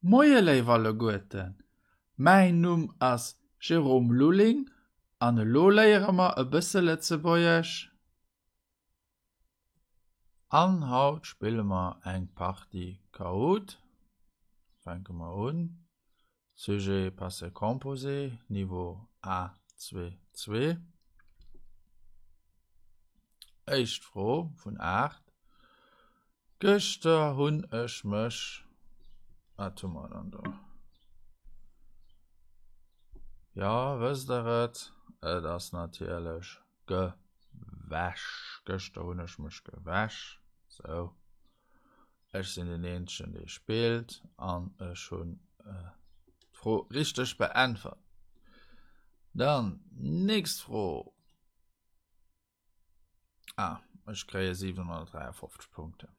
Moie léif alleguerten, mäin Numm ass Jérôme Lulling an elo léiere mer e bësse Lëtzebuergesch. An haut spille mer eng Partie Kahoot. Fänke mer un. Sujet Passé composé, Niveau A2 2. Éischt Fro vun 8. Gëschter hunn ech mech, wat hu mer dann do? Jo, wësst der et? Et ass natierlech gewäsch. Gëschter hunn ech mech gewäsch. Sou. Ech sinn den eenzegen, dee spillt an ech hunn d'Fro richteg beäntwert. Dann nächst Fro. Ah, ech kréie 753 Punkte.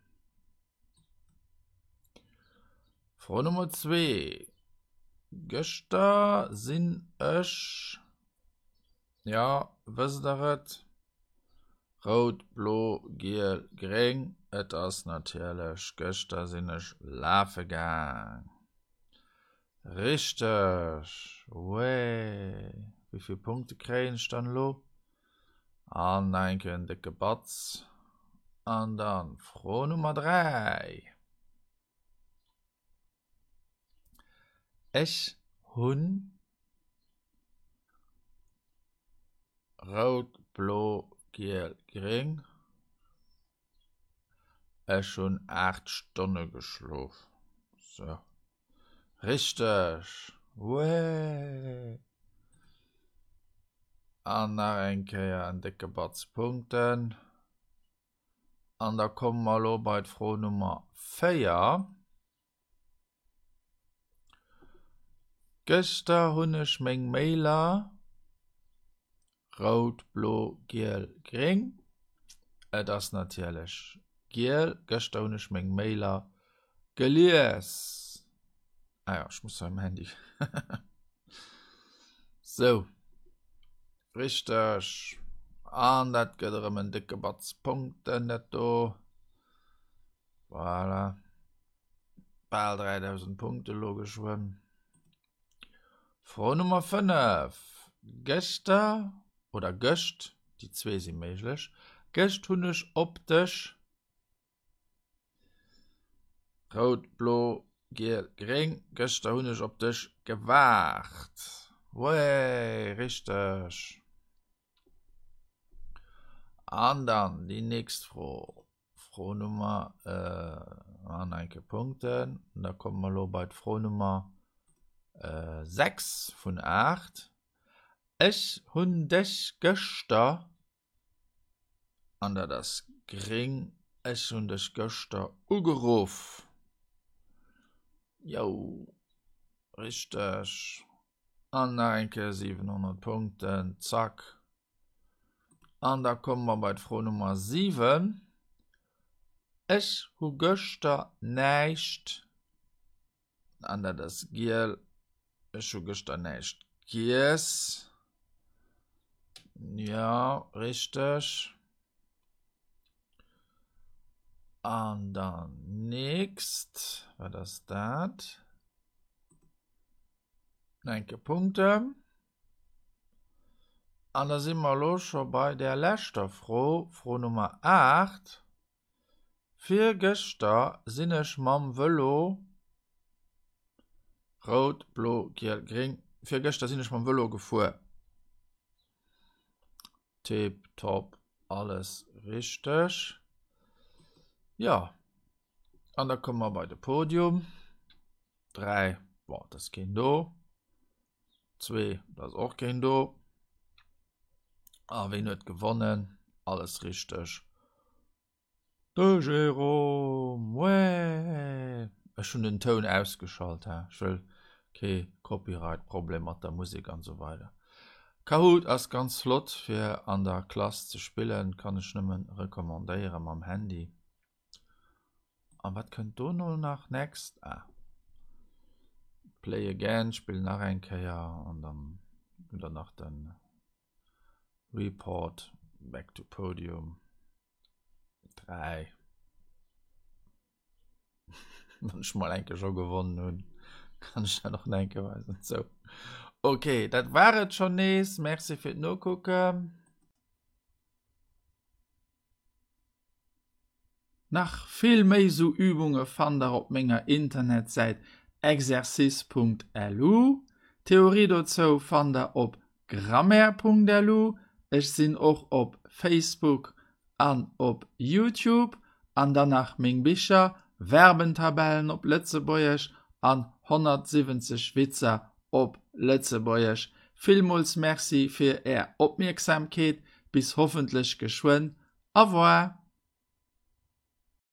Fro Nummer 2. Gëschter sinn ech, ja, wësst der et? Rout, blo, giel, gréng. Et ass natierlech, gëschter sinn ech lafe gaang. Richteg! Wee! Wéi vill Punkte kréien ech dann elo? An nach eng Kéier en décke Batz. An dann Fro Nummer 3. Ech hunn rout, blo, giel, gréng. Ech hunn 8 Stonne geschlof. Sou. Richteg! Wee! An nach eng Kéier en décke Batz Punkten. An da komme mer elo bei d'Fro Nummer 4. Gëschter hunn ech meng Mailer rout, blo, giel, gréng. Et ass natierlech giel. Gëschter hunn ech meng Mailer gelies. Ah ja, ech muss beim Handy. Sou. Richteg. An dat gëtt erëm en décke Batz Punkten, dat do. Voilà. Bal 3000 Punkte elo geschwënn. Fro Nummer 5. Gëschter oder gëscht, déi zwee si méiglech, gëscht hunn ech op dech rout, blo, giel, gréng, gëschter hunn ech op dech gewaart. Wéi richteg. An dann déi nächst Fro. Fro Nummer äh, an enke Punkten. Da komme mer lo bei d'Fro Nummer äh, 6 vun 8. Ech hunn dech gëschter, an dat ass gréng, ech hunn dech gëschter ugeruff. Jo, richteg. An nach eng Kéier 700 Punkten, zack. An da komme mer bei d'Fro Nummer 7. Ech hu gëschter näischt, an dat ass giel, ech hu gëschter näischt giess. Jo, richteg. An dann nächst, wat ass dat? Enke Punkte. An da si mer elo scho bei där leschter Fro, Fro Nummer 8. Virgëschter sinn ech mam Vëlo, rout, blo, giel, gréng, virgëschter sinn ech mam Vëlo gefuer. Tip top, alles richteg. Jo, an da komme mer bei de Podium. 3, bon, et ass keen do. 2, da ass och keen do. A ween huet gewonnen? Alles richteg. De Jérôme! Wee! Ech hunn den Toun ausgeschalt, he. Ech wëll kee Copyright-Problem mat der Musek an esou weider. Kahoot ass ganz flott fir an der Klass ze spillen, kann ech nëmmen recommandéieren mam Handy. An wat kënnt dono nach? Next? Ah. Play again, spill nach eng Kéier an dann hutt der nach den Report, back to podium. 3. Wann ech mol eng Kéier scho gewonnen hunn. Kann ech dat och nach eng Kéier weisen? Sou. Ok, dat war et schonn nees. Merci fir d'Nokucken. Nach vill méi sou Übunge fannt der op menger Internetsäit exercice.lu. D'Theorie dozou fannt der op grammaire.lu. Ech sinn och op Facebook an op Youtube. An dann nach meng Bicher, Verbentabellen op Lëtzebuergesch an 170 Witzer op Lëtzebuergesch. Villmools Merci fir är Opmierksamkeet. Bis hoffentlech geschwënn. Au revoir!